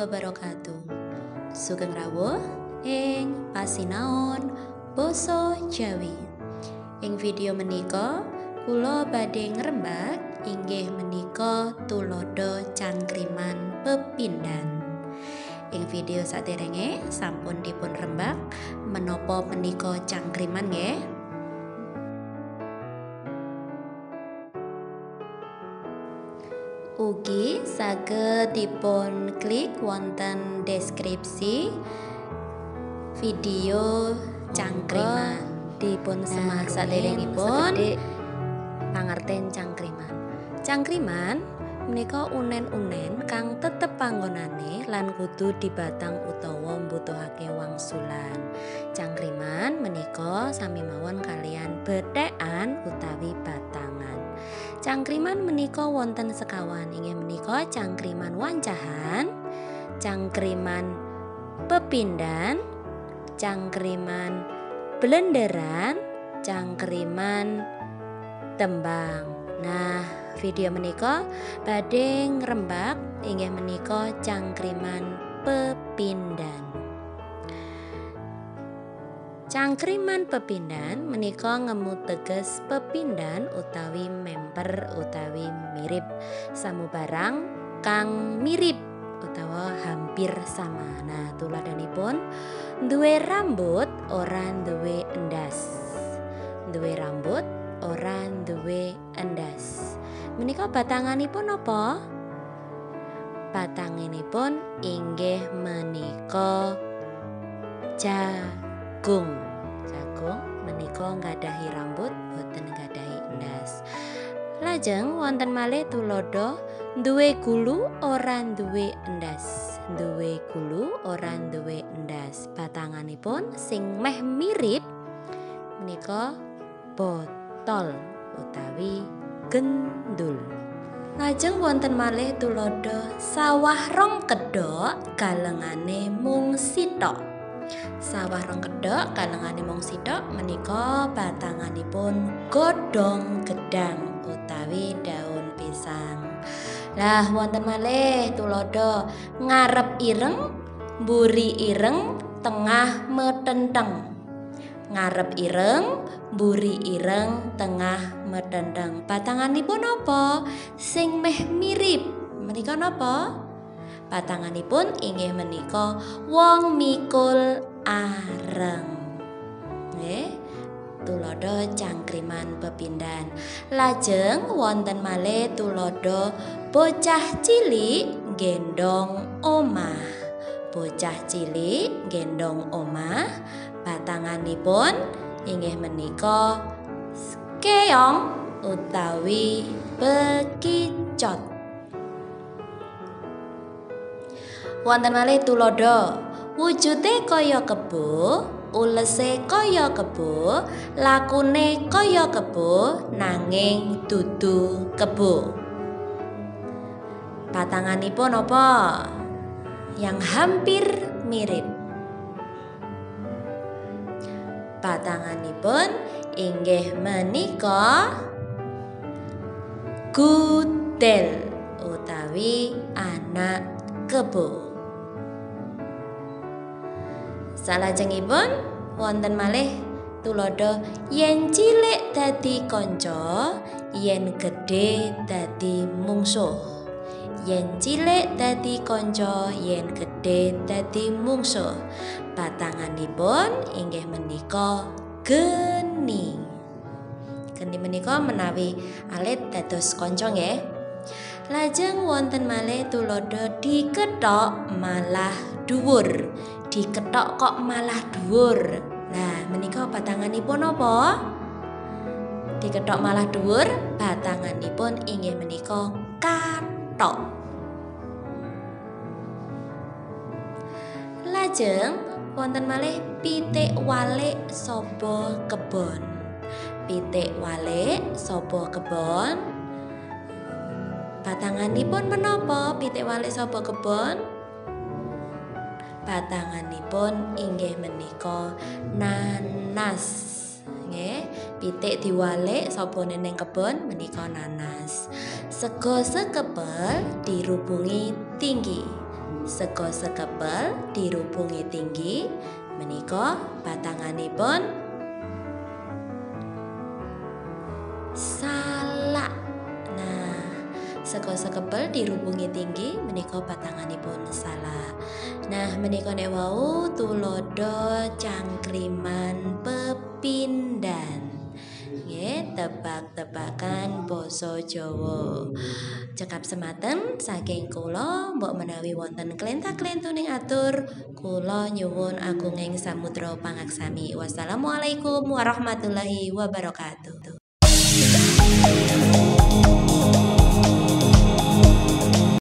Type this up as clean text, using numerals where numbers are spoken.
Wabarakatuh. Sugeng rawuh ing pasinaon basa Jawi. Ing video menika kula badhe ngrembak inggih menika tuladha cangkriman pepindhan. Ing video saderenge sampun dipun rembak menapa menika cangkriman nggih. Ugi saged dipun klik wonten deskripsi video cangkriman. Dipun semak saderengipun pangerten cangkriman. Cangkriman menika unen-unen kang tetep panggonane lan kudu dibatang utawa mbutuhake wangsulan. Cangkriman menika sami mawon kalian bethekan utawi batangan. Cangkriman menika wonten sekawan, inggih menika cangkriman wancahan, cangkriman pepindhan, cangkriman blenderan, cangkriman tembang. Nah, video menika badhe ngrembak inggih menika cangkriman pepindhan. Cangkriman pepindhan menika ngemu teges pepindhan utawi memper utawi mirip, samubarang kang mirip utawa hampir sama. Nah, tuladhanipun duwe rambut ora duwe endas. Duwe rambut ora duwe endas. Menika batanganipun napa? Batanganipun inggih menika jagung. Jagung menika nggadahi rambut boten nggadahi endas. Lajeng wonten malih tuladha duwe gulu ora duwe endas. Duwe gulu ora duwe endas. Batanganipun sing meh mirip menika botol utawi gendul. Lajeng wonten malih tuladha sawah rong kedhok galengane mung sithok. Sawah rong kedhok galengane mung sithok menika batanganipun godhong gedang utawi daun pisang. Lah wonten malih tuladha ngarep ireng, mburi ireng, tengah metenteng. Ngarep ireng, mburi ireng, tengah metenteng. Batanganipun napa? Sing meh mirip menika napa? Batanganipun inggih menika wong mikul areng. Nggih, tuladha cangkriman pepindhan. Lajeng wonten malih tuladha bocah cilik gendong omah. Bocah cilik gendong omah, batanganipun inggih menika keong utawi bekicot. Wonten malih tuladha wujude kaya kebo, ulese kaya kebo, lakune kaya kebo, nanging dudu kebo. Batanganipun apa? Yang hampir mirip. Batanganipun inggih menika gudel utawi anak kebo. Salajengipun wonten malih tuladha yen cilik dadi kanca, yen gedhe dadi mungsuh. Yen cilik dadi kanca, yen gedhe dadi mungsuh. Batanganipun inggih menika geni. Geni menika menawi alit dados kanca nggih. Lajeng wonten malih tuladha dikethok malah dhuwur. Dikethok kok malah dhuwur. Nah, menika batanganipun napa? Dikethok malah dhuwur, batanganipun inggih menika kathok. Lajeng wonten malih pitik walik saba kebon. Pitik walik saba kebon. Batanganipun menapa pitik walik saba kebon? Batanganipun inggih menika nanas. Nggih, pitik diwalik sabane ning kebon menika nanas. Sego sekepel dirubungi tinggi. Sega sekepel dirubungi tinggi menika batanganipun salak. Nah, sega sekepel dirubungi tinggi menika batanganipun salak. Nah, menika nek wau tulodo cangkriman pepindhan. Nggih, tebak-tebakan basa Jawa. Cekap semanten saking kula, mbok menawi wonten klenta-klentuning atur, kula nyuwun agunging samudra pangaksami. Wassalamualaikum warahmatullahi wabarakatuh.